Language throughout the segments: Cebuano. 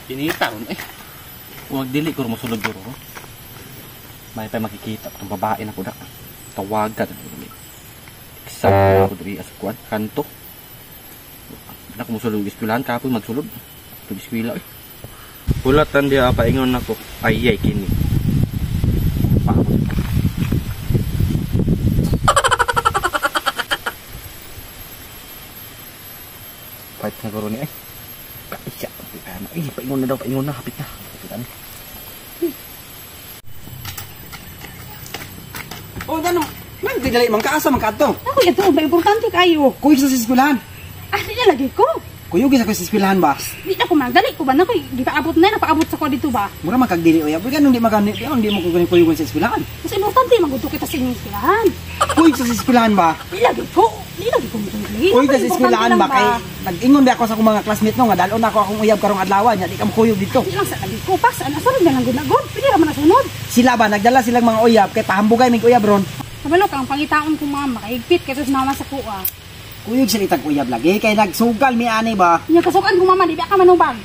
Pinita ron eh. Huwag dili ko mosulod duro. May pa makikita itong babae na kuda. Tawagan. Exact ako diri as kuan kanto. Na ko mosulod eskwelahan kapoy magsulod. Tug eskwela eh. Hulatan diha paingon nako. Ay ay kini. Pa. Fight na guro ni ay. Kaisya. Ay, paingon na daw, paingon na, hapit na. Hapit na. Oh, dano, man dili man kaasa man kadto. Ako ito, ba importante kayo. Kuyog sa eskwelahan. Ah, di na lagi ko. Kuyog sa ko sa eskwelahan ba? Di na ko man dali ko ba na ko gipaabot na napaabot sa ko dito ba. Mura man kag dili uyab. Ganun di magani, di mo ko kuyog sa eskwelahan. Mas importante man gud kita sa inyong eskwelahan. Kuyog sa eskwelahan ba? Di lagi ko. Di lagi ko mutungli. Kuyog sa eskwelahan ba kay nag-ingon ba ako sa akong mga classmate no nga dalon ako akong uyab karong adlaw nya di ka mokuyog dito. Di lang sa lagi ko pa sa asa na lang gud na gud. Pili ra man na sunod. Sila ba nagdala silang mga uyab kay pahambugay mig uyab ron. Kabalo ka ang pangitaon kong mama kaigpit kaysa sa mama sa kuha. Kuyog sa itag uyab lagi kay nagsugal mi ani ba. Nya kasukan kong mama di ba ka manubag.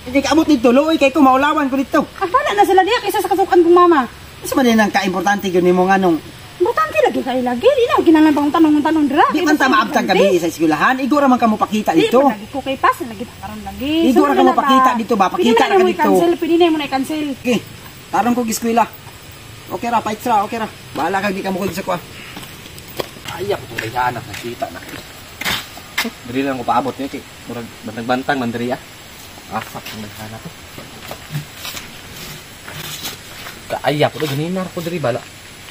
Hindi ka abot dito luoy kay ko maulawan ko dito. Ah, wala na sila diha kaysa sa kasukan kong mama. Asa man din ang kaimportante gyud nimo nganong importante lagi kay lagi di na kinahanglan pang tanong-tanong dira. Di man ta maabtang gabi sa eskwelahan, igo ra man kamo pakita dito. Di man lagi ko kay pas lagi ta karon lagi. Igo ra kamo pakita dito ba? Pakita ra ka dito. Cancel pili na mo na i-cancel. Okay. Tarong ko eskwela. Okay ra, fight ra, okay ra. Bahala kag di ka mo sa kuha. Ay, ako itong kayhanap, nakita na. Diri lang ko paabot niya, kay murag bantang-bantang man diri ah. Asak ang naghanap ko. Kaaya ko ganinar ko diri bala.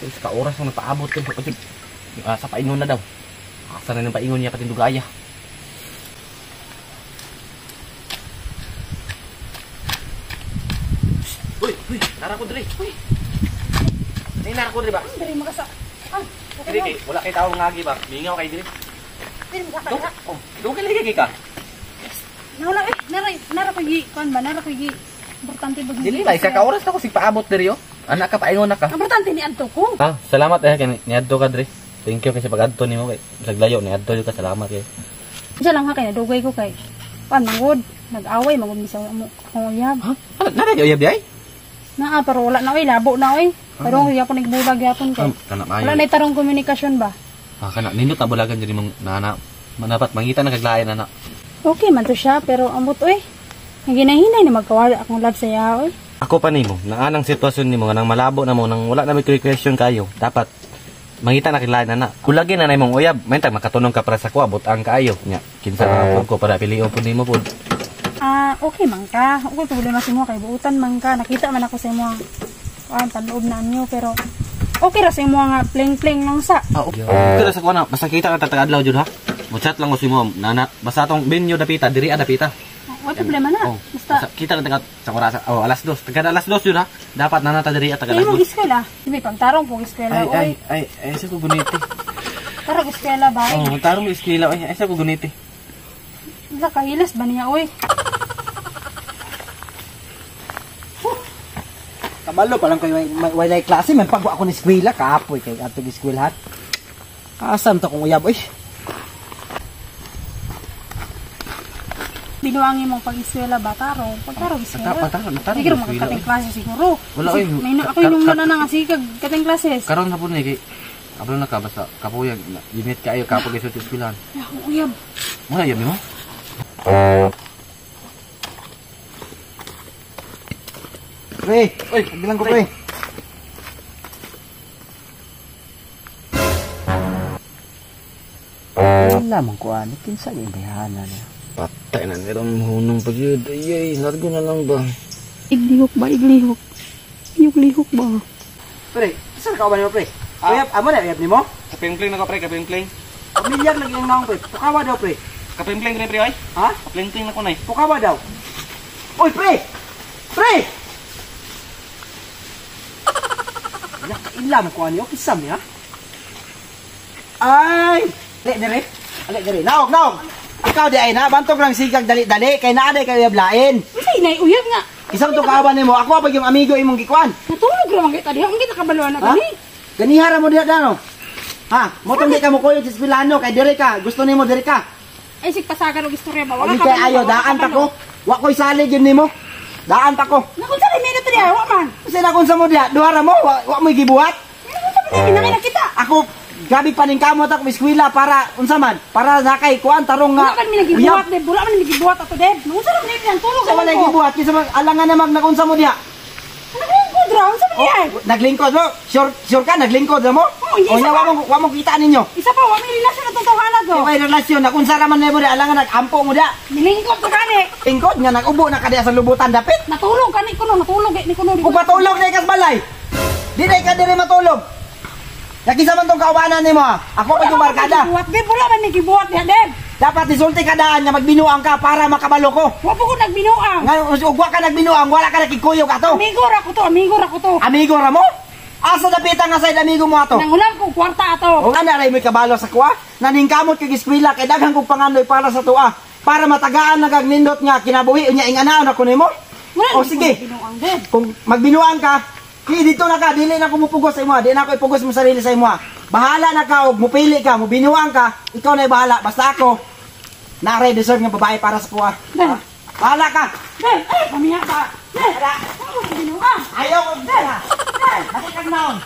Sa ka oras ang napaabot ko. Sa paingon na daw. Asa na ng paingon niya katindugaya. Uy, uy, nara ko diri. Uy. Nara ko diri ba? Diri makasa. Ah, okay. Diri, wala kay tawo ngagi ba? Mingaw kay diri. Diri makasa. Oh, dugay lagi kay ka. Nawala eh, nara ko gi, kuan ba nara ko gi. Importante ba? Dili ba isa ka oras na ko sig paabot diri oh. Anak ka paingon na ka. Importante ni adto ko. Ah, salamat eh kay niadto ka diri. Thank you kasi pag-adto nimo kay saglayo niadto ka, salamat kay. Unsa lang ha kay dugay ko kay. Kuan mangod, nag-away mangod mi sa akong uyab. Ha? Nara gyud uyab di ay? Naa pero wala na oy, labo na oy. Pero oh, yapon nagbulag yapon kay. Kana maayo. Wala na tarong komunikasyon ba? Ah, kana nindot na bulagan diri mong nana. Manapat mangita na kaglain ana. Okay man to siya pero ambot oy. Naginahinay na magkawala akong love sa iya oy. Ako pa nimo, naanang sitwasyon nimo nga nang malabo na mo nang wala na may question kayo. Dapat mangita na kaglain ana. Kulagi na imong uyab, maintag makatunong ka para sa kuha butang kaayo nya. Kinsa na ko para pilion pud nimo pud. Ah, okay man ka. Okay problema sa imo kay buutan man ka. Nakita man ako sa imo. Kuan panloob na niyo pero okay ra sa imo nga pling-pling lang sa. Ah, okay. Okay ra sa kuha na. Basta kita ka tatag-adlaw jud ha. Mo-chat lang ko si mo nana. Basta atong venue dapita diri dapita. Wala problema na. Oh, basta kita ka sa oras oh alas 2. Taga alas 2 jud ha. Dapat nana ta diri taga alas 2. Ay, eskwela. Di pagtarong po eskwela ay. Ay ay ay sa ko guniti. Tarong eskwela ba? Oh, tarong eskwela ay ay sa ko guniti. Unsa kahilas ba niya oy? Kabalo pa lang kayo walay klase man pagwa ako ni eskwela kapoy kay adto eskwelahan. Asam ta kong uyab oy. Binuangin mong pag-eskwela ba tarong? Pagtarong eskwela. Tarong. Siguro magkating klase siguro. Wala oy. May ako yung na nga sige kating klases. Karon na pud ni kay ablo na ka basta kapuyag limit kaayo kapoy sa eskwelahan. Akong uyab. Wala uyab nimo? Pre, oy, bilang ko pre. Wala man ko ani kinsa ni bayhana niya. Patay na nirong hunong pag yun. Ay, ay, largo na lang ba? Iglihok ba? Iglihok. Iglihok ba? Pre, saan ka ba nimo pre? Uyab, amo na uyab nimo? Kapingpling na ko pre, kapingpling. Pamilyar lagi ang naong pre. Pukawa daw pre. Kapingpling pre pre oy. Ha? Kapingpling na ko nay. Pukawa daw. Oy pre. Pre. Nakaila man ko ani okay sam niya. Ay, dali dire. Ali dire. Naog, naog. Ikaw di ay na bantog lang sigag dali-dali kay naa day kay uyab lain. Unsa inay uyab nga? Isang to kaaban nimo, ako pag yung amigo imong gikuan. Natulog ra man kita diha, ang kita kabaluan na gani. Ganihara mo diha dano. Ha, motong di ka mo kuyog sa eskwelano kay dire ka, gusto nimo dire ka. Ay sig pasagan og istorya ba? Wala ka kay ayo daan ta ko. Wa ko'y salig yun nimo. Daan pa ko. Nakon sa rin to diha, wa man. Kasi na kung sa mo diha, duha ra mo, wa mo'y gibuhat. Nakon sa man dinhi kita. Ako, gabi pa ning kamot ako eskwela para unsa man, para na kay kuan tarong nga. Wala man mi nagibuhat, Deb. Wala man mi gibuhat ato, Deb. Unsa ra man ni tulog Sa sa wala ko. gibuhat kinsa man alangan na mag nagunsa mo diha. Naglingkod ra, unsa man diha? Naglingkod mo? Sure, sure ka naglingkod ra mo? Oo, yes, O nya wa mo kita ninyo. Isa pa wa mi relasyon atong tawhana do. Di may relasyon na kung sara man nimo diha alangan nagampo mo diha. Nilingkod ko gani. Lingkod nga nagubo na ka diha sa lubutan dapit. Natulog kani kuno, natulog eh, ni kuno. Ug patulog na ikas balay. Di na ka diri matulog. Nakisa man tong kaubanan nimo ha. Ako pa yung barkada. Gibuhat, Deb. Wala man mi gibuhat diha, Deb. Dapat isulti ka daan nga magbinuang ka para makabalo ko. Wa po ko nagbinuang. Nga ug wa ka nagbinuang, wala ka nakikuyog ato. Amigo ra ko to, amigo ra ko to. Amigo ra mo? Asa dapitan nga sa amigo mo ato? Nangulam ko kwarta ato. O ana ray mo'y kabalo sa kuha. Naningkamot kag eskwela kay daghan kog pangandoy para sa tuwa. Para matagaan na kag nindot nga kinabuhi unya inganaon ako nimo. Wala O ni ko sige, nagbinuang, Deb. kung magbinuang ka, di dito na ka, dili na ko mupugos sa imo, di na ako ipugos mo sarili sa imo. Bahala na ka og mupili ka, mubinuang ka, ikaw na bahala. Basta ako na deserve nga babae para sa kuha. Deb. Bahala ka. Deb, ay pamiya ka. Deb, ako binuang. Ayaw ko. Deb. Bakit kag naon?